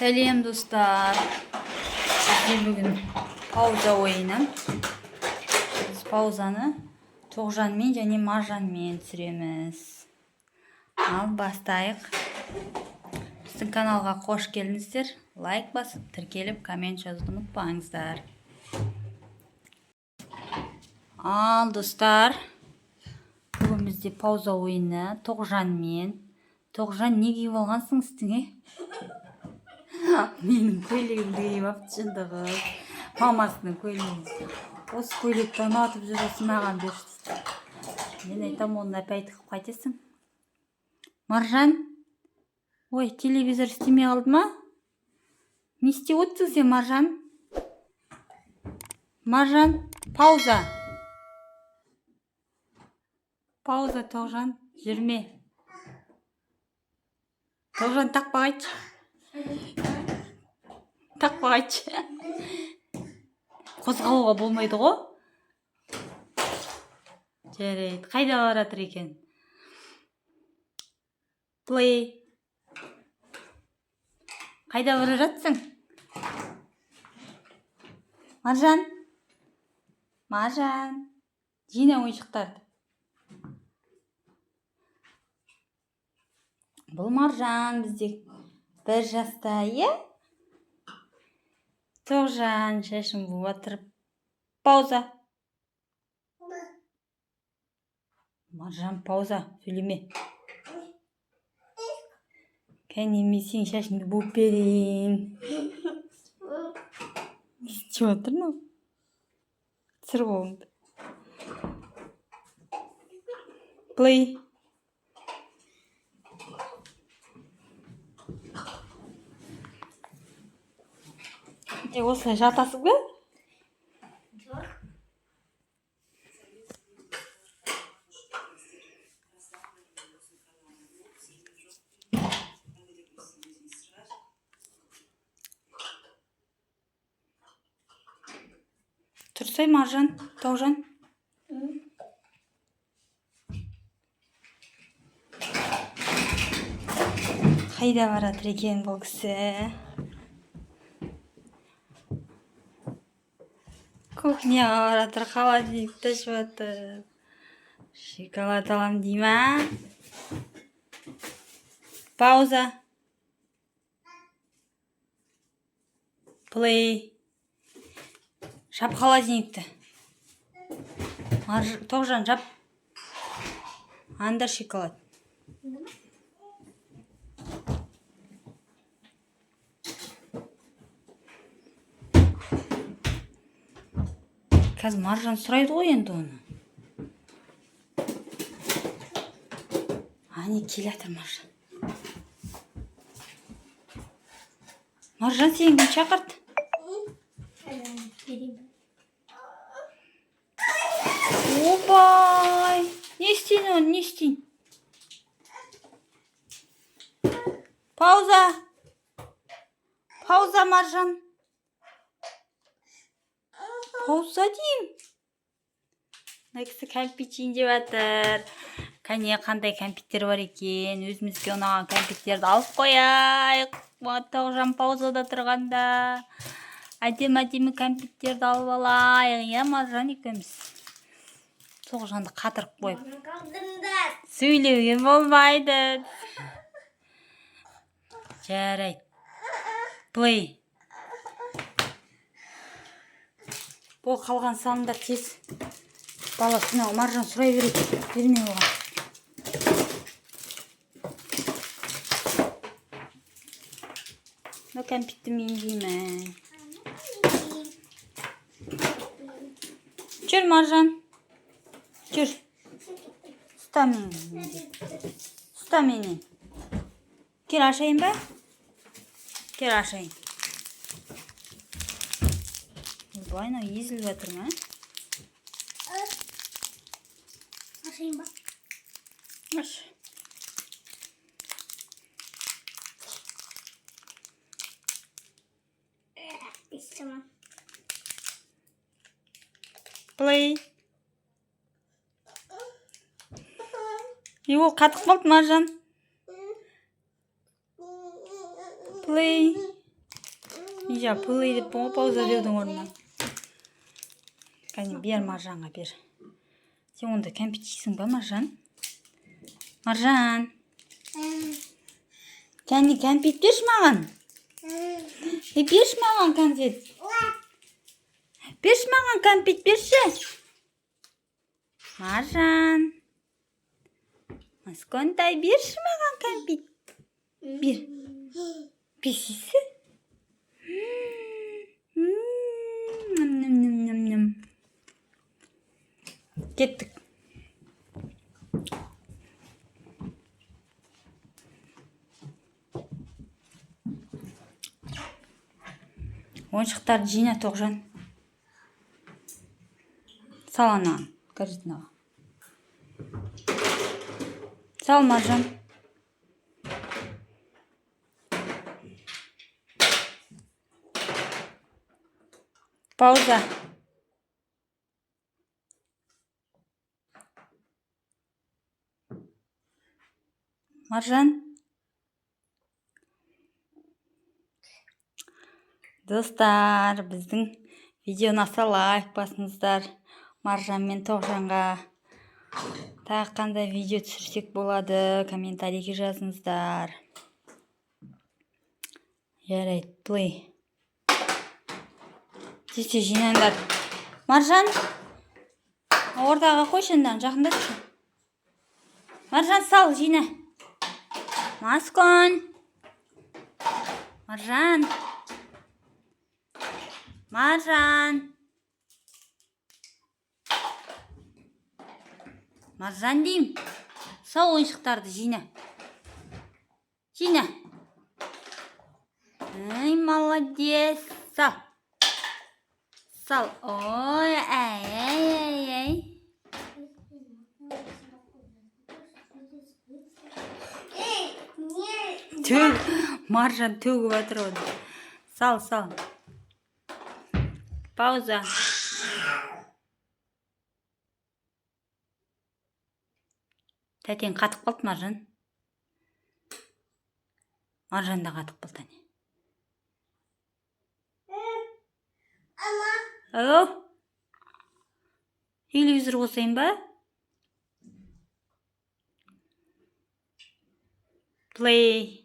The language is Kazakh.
Сәлем, достар! Бізде бүгін пауза ойыны. Біз паузаны Тоғжанмен және Маржанмен түсіреміз. Ал бастайық. Біздің каналға қош келдіңіздер. Лайк басып, тіркеліп, коммент жазуды ұмытпаңыздар. Ал, достар, бүгін бізде пауза ойыны Тоғжанмен. Тоғжан, не киіп алғансың үстіңе? Менің көйлегімді киіп алыпты, жынды. Мамасының көйлегін. Осы көйлекті ұнатып жүр, осы маған берші дейді. Мен айтамын, оны опять қылып қайтесің. Маржан, ой, телевизор істемей қалды ма? Не істеп отырсың сен, Маржан? Маржан, пауза. Пауза, Тоғжан, жүрме. Тоғжан, тақпақ айтшы. Тақпақ айтшы. Қозғалуға болмайды ғой. Жарайды, қайда баратыр екен? Плей. Қайда бара жатсың? Маржан? Маржан. Жина ойыншықтарды. Бұл Маржан бізде 1 жаста, иә? Тоғжан шашын буып жатыр. Пауза. Маржан, пауза, сөйлеме. Кәне, мен сенің шашыңды буып берейін. Не істеп жатыр мынау? Түсір қолыңды. Плей. Осылай жатасың ба? Жоқ. Тұрсай, Маржан, Тоғжан. Қайда баратыр екен бұл кісі? Кухняға баратыр, холодильникті ашып жатыр. Шоколад алам дей ма? Пауза. Плей. Жап холодильникті. Тоғжан, жап. Анда шоколад. Қазір Маржан сұрайды ғой енді оны. Әне келе жатыр Маржан. Маржан, сені кім шақырды? Ойбай! Не істейін оны, не істейін? Пауза. Пауза, Маржан. Пауза деймін. Мына кісі кәмпит жейін деп жатыр. Кәне, қандай кәмпиттер бар екен? Өзімізге ұнаған кәмпиттерді алып қояйық. Тоғжан паузада тұрғанда әдемі-әдемі кәмпиттерді алып алайық, иә, Маржан екеуміз. Тоғжанды қатырып қойып. Қалдыңдар. Сөйлеуге болмайды. Жарайды. Плей. Бұл қалған салыңдар тез. Бала, мынау Маржан сұрай береді. Берме оған. Мына кәмпитті мен жеймін. Жүр, Маржан. Жүр. Ұста мені. Ұста мені. Кел, ашайын ба? Кел, ашайын. Ойбай, мынау езіліп жатыр ма? Ашайын ба? Аш. Істемем. Плей. Ол қатып қалды, Маржан. Плей. Мен жаңа play деппін ғой пауза деудің орнына. Кәне, бер Маржанға, бер. Сен онда кәмпит жейсің ба, Маржан? Маржан, кәне, кәмпит берші маған. Е, берші маған конфет. Берші маған кәмпит, берші. Маржан. Масконтай, берші маған кәмпит. Бер. Бершісі. Ням, ням, ням, ням, ням. Кеттік. Ойыншықтарды жина, Тоғжан. Сал анаған, корзинаға. Сал, Маржан. Пауза. Маржан. Достар, біздің видео ұнаса, лайк басыңыздар. Маржан мен Тоғжанға тағы қандай видео түсірсек болады, комментарийге жазыңыздар. Жарайды, play. Тез тез жинаңдар. Маржан, ортаға қойшы, анданы жақындатшы. Маржан, сал, жина. Маскон. Маржан. Маржан. Маржан деймін. Сал, ойыншықтарды жина. Жина. Ай, молодец. Сал. Сал. Ой, ай, ай, ай, ай. Ей, не. Төл, Маржан төгіп жатыр оны. Сал, сал. Пауза. Тәтең қатып қалды, Маржан. Маржан да қатып қалды, әне. Ама. Ау. Телевизор қосайын ба? Play.